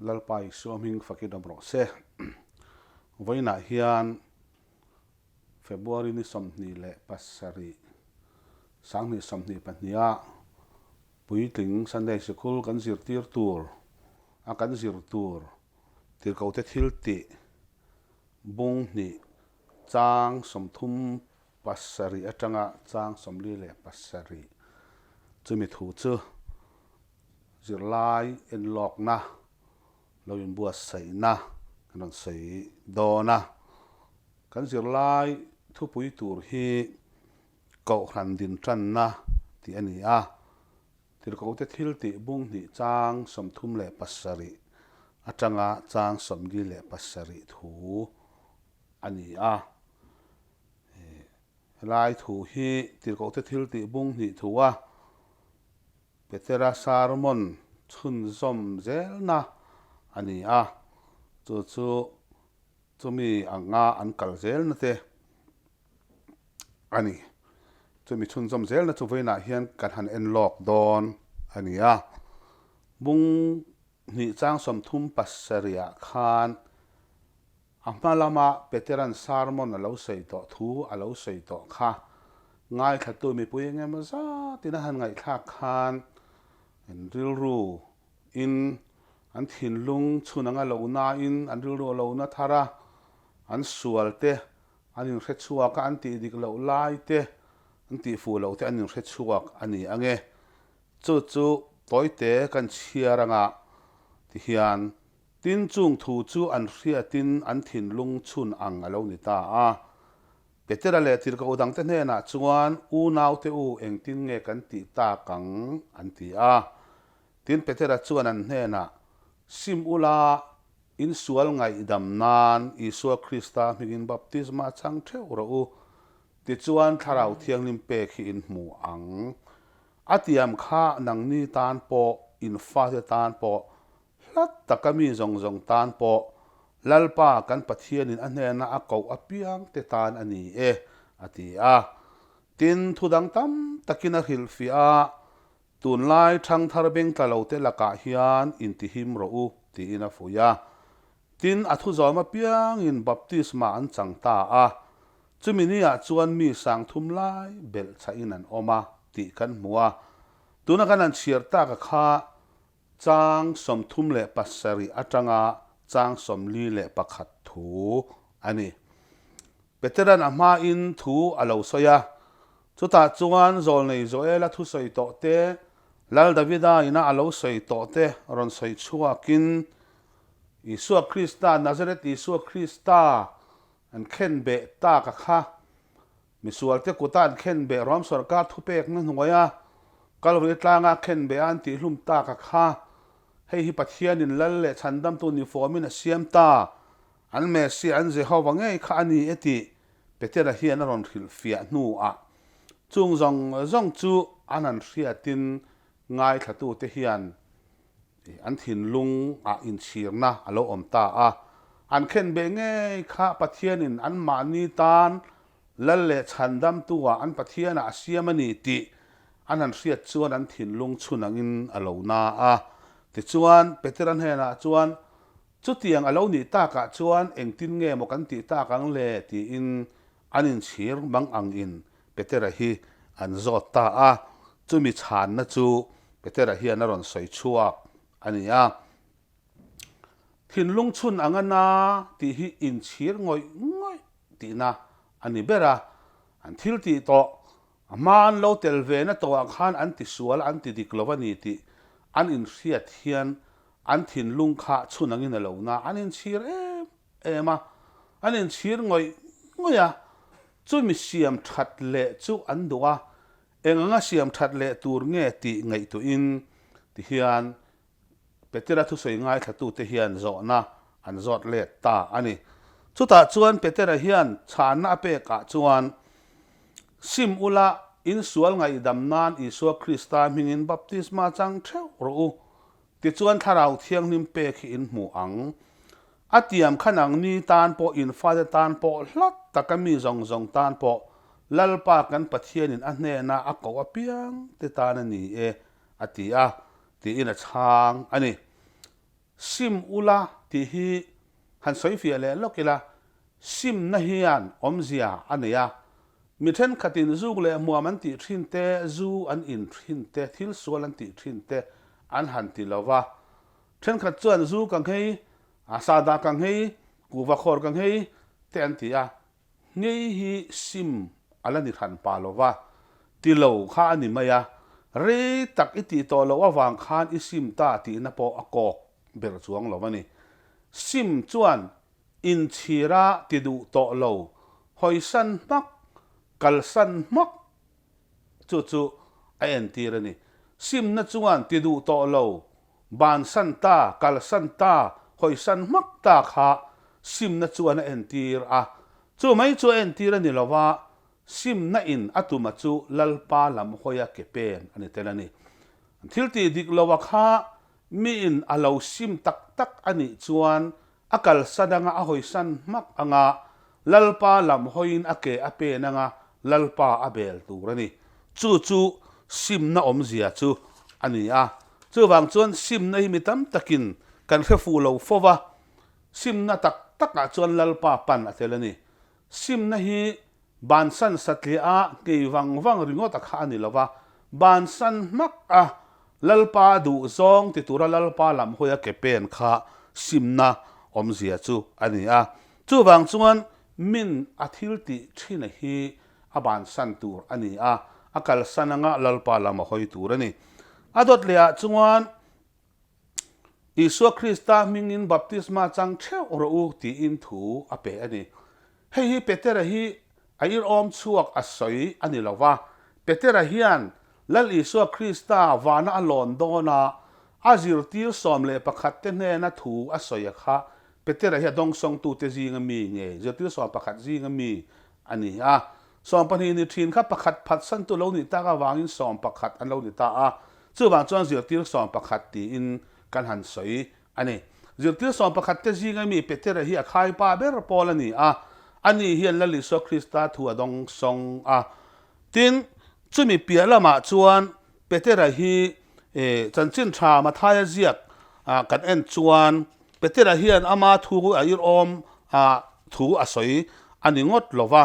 Lalpa Isua hming fakin awm rawh se. Vawiinah hian February ni 27, 2022 a puitling Sunday Sikul kan zirtir tur a kan zir tur tirhkohte thil tih bung hnih chang 37 atanga chang 47 chumi thu chu zirlai enlawkna lo inbuatsaihna kan rawn sawi dawn a. Kan zirlai thupui tur hi Kohhran din tanna tih a ni a, Tirhkohte thil tih bung hnih chang 37 atanga chang 47 thu a ni a. Helai thu hi Tirhkohte thil tih bung hnih thu a Petera sermon chhunzawm zelna a ni a, chu chu chumi anga an kal zelna te a ni. Chumi chhunzawm zelna chu vawiinah hian kan han en lawk dawn a ni a. Bung hnih chang 37 ah khan A hma lama Petera'n sermon a lo sawi tawh thu a lo sawi tawh kha ngaithlatu mipui eng emaw zatin a han ngaihthlak khan an rilru in an thinlung chhun anga lo nain an rilru a lo na thar a, an sual te an inhre chhuak a, an tih dik loh lai te an tih fuh loh te an inhre chhuak a ni ange. Chu chu tawite kan chhiar anga tihian Tin, chung thu chu an hriatin an thinlung chhun ang a lo ni ta a. Petera leh tirhkoh dangte hnenah chuan, Unaute u, engtin nge kan tih tak ang? an ti a. Tin, Petera chuan an hnenah, Sim ula, in sual ngaihdam nan Isua Krista hmingin baptisma chang theuh rawh u, tichuan Thlarau Thianghlim pek hi in hmu ang. A tiam kha nangni tan pawh, in fate tan pawh, Hlat taka mi zawng zawng tan pawh Lalpa kan Pathianin a hnena a koh apiangte tan a ni e, a ti a. Tin, thu dang tam takin a hrilhfiah a, Tunlai thangthar bengtla lote lakah hian intihim rawh u, tiin a fuih a. Tin, a thu zawm apiangin baptisma an chang ta a. Chumi niah chuan mi sangthum lai belh chhahin an awm a, tih kan hmu a. Tuna kan han chhiar taka kha Chang 37 atanga chang 41 thu a ni. Petera'n a hmain thu a lo sawi a, chutah chuan zawlnei Joela thusawi tawh te, Lal Davida ina a lo sawi tawh te rawn sawi chhuakin, Isua Krista, Nazareth Isua Krista an khenbeh tak a kha. Misualte kuta an khenbeh Rom sorkar thupekna hnuaia Kalvari tlanga khenbeh a an tihhlum tak a kha. Hei hi Pathianin Lal leh Chhandamtu nifawmin a siam ta. An Messiah, an Jehovah ngei kha a ni e tih Petera hian a rawn hrilhfiah hnuah chung zawng zawng chu an han hriatin ngaithlatute hian An thinlung ah inchhirna a lo awm ta a, an khenbeh ngei kha Pathianin anmahni tan Lal leh Chhandamtu ah an Pathianah a siam a ni tih an han hriat chuan an thinlung chhun angin a lo na a. Tichuan, Petera hnenah chuan, Chutiang a lo nih takah chuan engtin nge maw kan tih tak ang le? tiin an inchhir mang angin Petera hi an zawt ta a, chumi chhanna chu Petera hian a rawn sawi chhuak a ni a. Thinlung chhun anga na tih hi inchhir ngawih ngawih tihna a ni ber a, an thil tih tawh, a hma an lo tel ve na tawhah khan an tisual a, an ti dik lo a ni tih an inhriat hian an thinlung kha chhun angin a lo na, an inchhir em em a, an inchhir ngawih ngawih a, chumi siam that leh chu an duh a, eng anga siam that leh tur nge tih ngaihtuahin tihian Petera thusawi ngaithlatute hian zawhna an zawt let ta a ni. Chutah chuan Petera hian chhanna a pekah chuan, Sim ula, insual ngaihdam nan Isua Krista hmingin baptisma chang theuh rawh u, Tichuan Thlarau Thianghlim pek hi in hmu ang. A tiam kha nangni tan pawh, in fate tan pawh, hlat taka mi zawng zawng tan pawh, Lalpa kan Pathianin a hnena a koh apiang te tan a ni e, a ti a, tiin a chhang a ni. Sim ula tih hi han sawi fiah leh lawk ila, simna hian awmzia a nei a. Mi thenkhatin zuk leh hmuam an tih thin te, zu an in thin te, thil sual an tih thin te an han ti lo va. Thenkhat chuan zu ka nghei, sahdah ka nghei, kuhva khawr ka nghei te an ti a. Nghei hi sim a la ni hran pa lo va, ti lo kha a ni mai a, rei tak i tih tawh loh avang khan i sim ta tihna pawh a kawk ber chuang lo a ni. Sim chuan inchhira ti duh tawh lo, hawisan hmak, kalsan hmak chu chu a entir a ni. Simna chuan ti duh tawh lo, Bansan ta, kalsan ta, hawisan hmak ta kha simna chuan a entir a. Chu mai chu a entir a ni lo va, simna in a tuma chu Lalpa lam hawia ke pen a ni tel a ni. Thil tih dik lo a kha miin a lo sim tak tak a nih chuan A kalsan anga a hawisan hmak anga Lalpa lam hawiin a ke a pen anga Lalpa a bel tur a ni. Chu chu simna awmzia chu a ni a. Chuvang chuan simna hi mi tam takin kan hre fuh lo fo va, simna tak takah chuan Lalpa pan a tel a ni. Simna hi bansan satliah a ngei vang vang ringawt a kha a ni lo va, bansan hmak a Lalpa duh zawng ti tura Lalpa lam hawi a ke pen kha simna awmzia chu a ni a. Chuvang chuan min a thil tih thin a hi a bansan tur a ni a, a kalsan anga Lalpa lam a hawi tur a ni. A dawt leh ah chuan Isua Krista hmingin baptisma chang theuh rawh u tiin thu a pe a ni. Hei hi Petera hi a irhawm chhuak a sawi a ni lo va, Petera hian Lal Isua Krista vana a lawn dawna a zirtir 11 te hnena thu a sawi a kha Petera hi a dawngsawngtute zinga mi nge zirtir 11 zinga mi a ni a. 20 ni thin kha pakhat phatsantu lo nih tak avangin 11 an lo ni ta a. Chuvang chuan zirtir 11 tiin kan han sawi a ni. Zirtir 11 te zinga mi Petera hi a khaipa ber pawl a ni a, ani hian Lal Isua Krista thu a dawng sawng a. Tin, chumi piah lamah chuan Petera hi chanchin tha Mathaia ziak kan en chuan Petera hian ama thu a irhawm thu a sawi a ni ngawt lo va.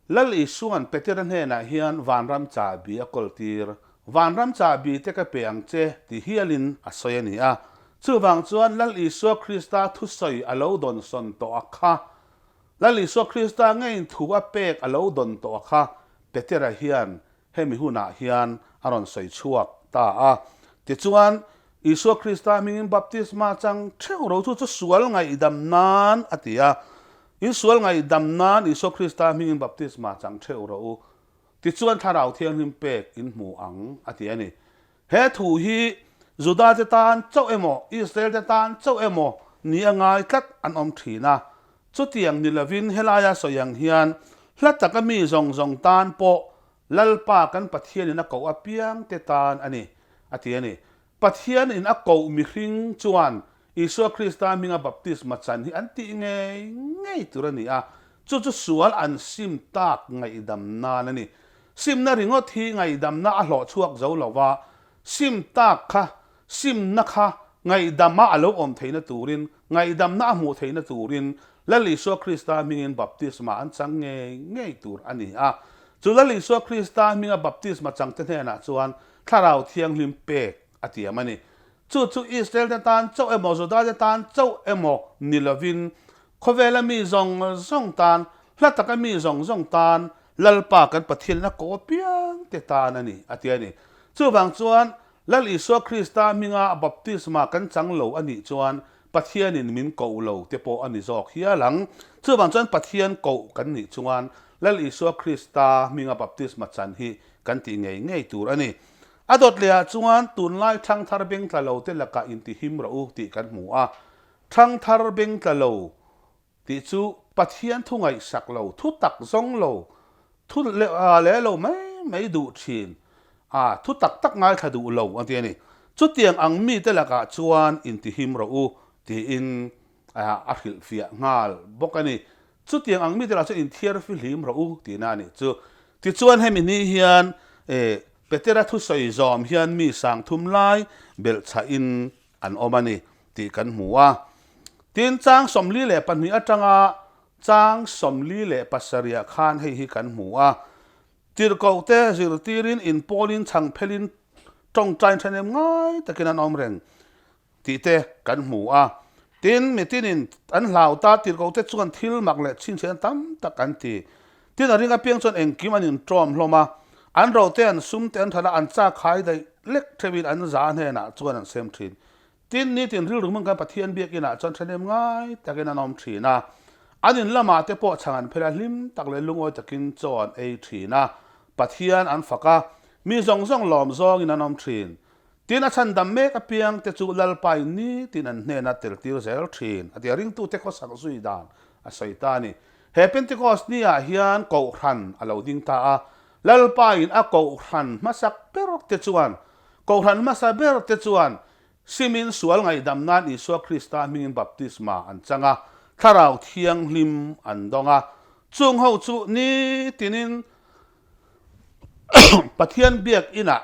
Lal Isua'n Petera hnenah hian vanram chahbi a kawltir. Vanram chahbi te ka pe ang che ti hialin a sawi a ni a. Chuvang chuan Lal Isua Krista thusawi a lo dawnsawn tawh a kha. Lal Isua Krista ngeiin thu a pek a lo dawn tawh a kha Petera hian hemi hunah hian a rawn sawi chhuak ta a. Tichuan, Isua Krista hmingin baptisma chang theuh ro chu chu sual ngaihdam nan a ti a. In sual ngaihdam nan Isua Krista hmingin baptisma chang theuh ro u. Tichuan Thlarau Thianghlim pek in hmu ang a ti a ni. He thu hi Juda te tan chauh emaw, Israel te tan chauh emaw ni a ngai tlat an awm thin a. Chutiang ni lovin helaia sawi ang hian hla taka mi zawng zawng tan pawh Lalpa kan Pathianin a koh apiang te tan a ni, a ti a ni. Pathianin a koh mihring chuan Isua Krista hminga baptisma chan hi an tih ngei ngei tur a ni a, chu chu sual an sim tak ngaihdam nan a ni. Simna ringawt hi ngaihdamna a hlawh chhuak zo lo va, sim tak kha simna kha ngaihdama a lo awm theihna turin, ngaihdamna a hmuh theihna turin Lal Isua Krista hmingin baptisma an chang ngei ngei tur a ni a. Chu Lal Isua Krista hminga baptisma changte hnenah chuan Thlarau Thianghlim pek a tiam a ni. Chu chu Israel-te tan chauh emaw, Juda-te tan chauh emaw ni lovin, khawvela mi zawng zawng tan, hla taka mi zawng zawng tan, Lalpa kan Pathian a koh apiangte tan a ni, a ti a ni. Chuvang chuan, Lal Isua Krista hminga baptisma kan chang lo a nih chuan Pathianin min koh lo te pawh a ni zawk hial ang. Chuvang chuan Pathian koh kan nih chuan Lal Isua Krista hminga baptisma chan hi kan tih ngei ngei tur a ni. A dawt lehah chuan tunlai thangthar bengtla lo te lakah intihim rawh u tih kan hmu a. Thangthar bengtla lo Tih chu Pathian thu ngaihsak lo, thu tak zawng lo, thu leh lo mai mai duh thin, a thu tak tak ngaithla duh lo a ti a ni. Chutiang ang mite lakah chuan intihim rawh u tiin a hrilhfiah nghal bawk a ni. Chutiang ang mite lakah chuan inthiar fihlim rawh u tihna a nih chu. Tichuan hemi ni hian Petera thusawi zawm hian mi 3000 lai belhchhahin. an awm a ni tih kan hmu a. Tin, chang 42 atanga chang 47 ah khan hei hi kan hmu a. Tirhkohte zirtirin inpawlin chhangphelin tawngtain thahnem ngai takin an awm reng tih te kan hmu a. Tin, mitinin an hlau ta tirhkohte chuan thil mak leh chhinchhiahna tam tak an ti. Tin, a ring apiang chuan engkim an inṭawm hlawm a, an rote, an sumte an ṭhat a, an chak khai daih lek ṭheuhin an za hnenah chuan an sem ṭhin. Tin, nitin rilru hmun khan Pathian biakinah chuan ṭhahnem ngai takin an awm ṭhin a, an in lamah te pawh chhang an phel a, hlim tak leh lungawi takin chaw an ei ṭhin a, Pathian an fak a, mi zawng zawng lawm zawngin an awm ṭhin. Tin, a chhandam mek apiang te chu Lalpain nitin an hnena tel tir zel ṭhin, a ti a, ringtute khawsak zui dan a sawi ta a ni. He Pentecost ni ah hian Kohhran a lo ding ta a, Lalpain a Kohhran hmasak ber te chuan, Kohhran hmasa ber te chuan simin sual ngaihdam nan Isua Krista hmingin baptisma an chang a, Thlarau Thianghlim an dawng a. Chung ho chu nitinin Pathian biak inah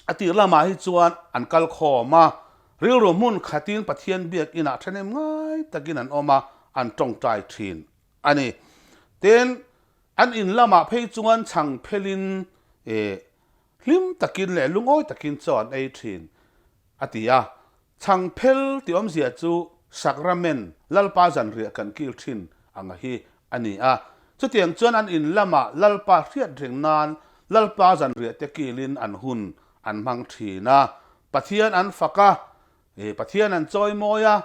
a tir lamah hi chuan an kal khawm a, rilru hmun khatin Pathian biak inah thahnem ngai takin an awm a, an tawngtai thin a ni. Tin, an in lamah phei chuan chhang phelin eh hlim takin leh lungawi takin chaw an ei thin a ti a. Chhang phel tih awmzia chu Sakramen, Lalpa zanriah kan kil thin anga hi a ni a. Chutiang chuan an in lamah Lalpa hriat reng nan Lalpa zanriah te kilin an hun an hmang thin a. Pathian an fak a, Pathian an chawimawi a,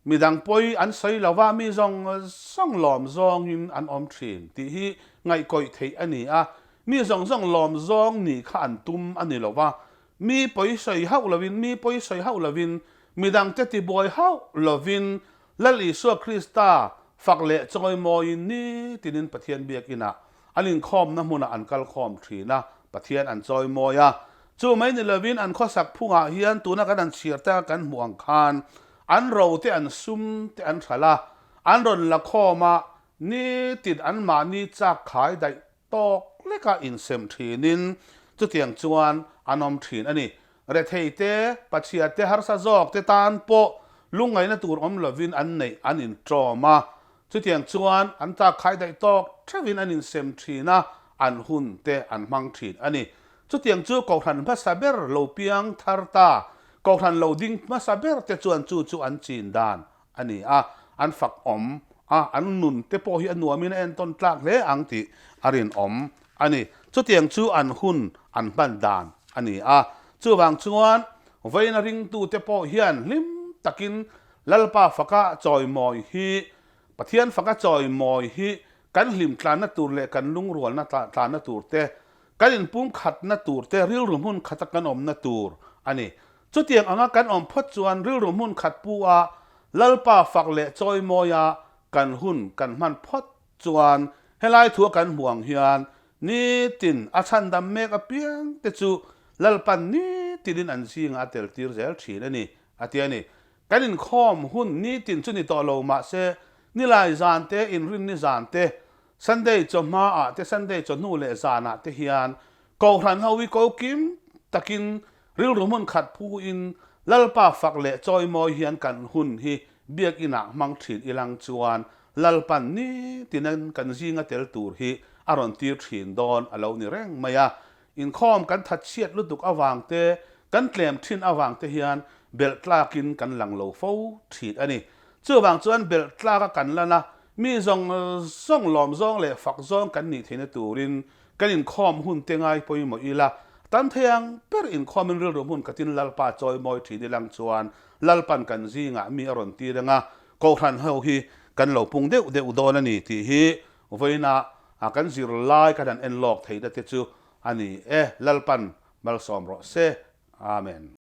Midang pawi an sawi lo va, mi zawng zawng lawm zawngin an awm thin tih hi ngaihkawih theih a ni a. Mi zawng zawng lawm zawng nih kha an tum a ni lo va, mi pawi sawi hauh lovin, mi pawi sawi hauh lovin, midangte tibuai hauh lovin Lal Isua Krista fak leh chawimawiin nitinin Pathian biakinah an inkhawmna hmunah an kal khawm thin a, Pathian an chawimawi a. Chu mai ni lovin an khawsak phungah hian tuna kan han chhiar te kan hmuh ang khan An ro te an sum te an hralh a, an rawn la khawm a, nitin anmahni chak khai daih tawk leka insem thinin chutiang chuan an awm thin a ni. Rethei te, pachhia te, harsa zawk te tan pawh lungngaihna tur awm lovin an neih an inṭawm a, chutiang chuan an chak khai daih tawk theuhin an insem thin a, an hun te an hmang thin a ni. Chutiang chu Kohhran hmasa ber lo piang thar ta, Kohhran lo ding hmasa ber te chuan chu chu an chin dan a ni a, an fak awm a, an nun te pawh hi a nuamin a entawn tlak hle ang tih a rinawm a ni. Chutiang chu an hun an hman dan a ni a. Chuvang chuan vawiina ringtute pawh hian hlim takin Lalpa faka chawimawi hi, Pathian faka chawimawi hi kan hlim tlanna tur leh kan lungrualna tlanna tur te, Kan inpumkhatna tur te rilru hmun khata kan awmna tur a ni. Chutiang anga kan awm phawt chuan rilru hmun khat pu a, Lalpa fak leh chawimawia kan hun kan hman phawt chuan helai thua kan hmuh ang hian nitin a chhandam mek apiang te chu Lalpan nitinin an zingah a tel tir zel thin a ni, a ti a ni. Kan inkhawm hun nitin chu ni tawh lo mahse nilai zan te, inrinni zan te, Sunday chawhma ah te Sunday chawhnu leh zan ah te hian Kohhran ho hi ko kim takin rilru hmun khat phu in Lalpa fak leh chawimawi hian kan hun hi Biakinn ah hmang thin ilang chuan Lalpan nitin kan zinga tel tur hi a rawn tir thin dawn a lo ni reng mai a. Inkhawm kan that chhiat lutuk avang te, kan tlem thin avang te hian belh tlakin kan lang lo fo thin a ni. Chuvang chuan belh tlaka kan lan a, mi zawng zawng lawm zawng leh fak zawng kan nih theihna turin kan inkhawm hun te ngai pawimawh ila, tam thei ang ber inkhawmin rilru hmun khatin Lalpa chawimawi thin ilang chuan Lalpan kan zingah mi a rawn tir anga Kohhran ho hi kan lo pung deuh deuh dawn a ni tih hi Vawiina kan zirlai kan han en lawk theihna te chu a ni e, Lalpan malsawm rawh se. Amen.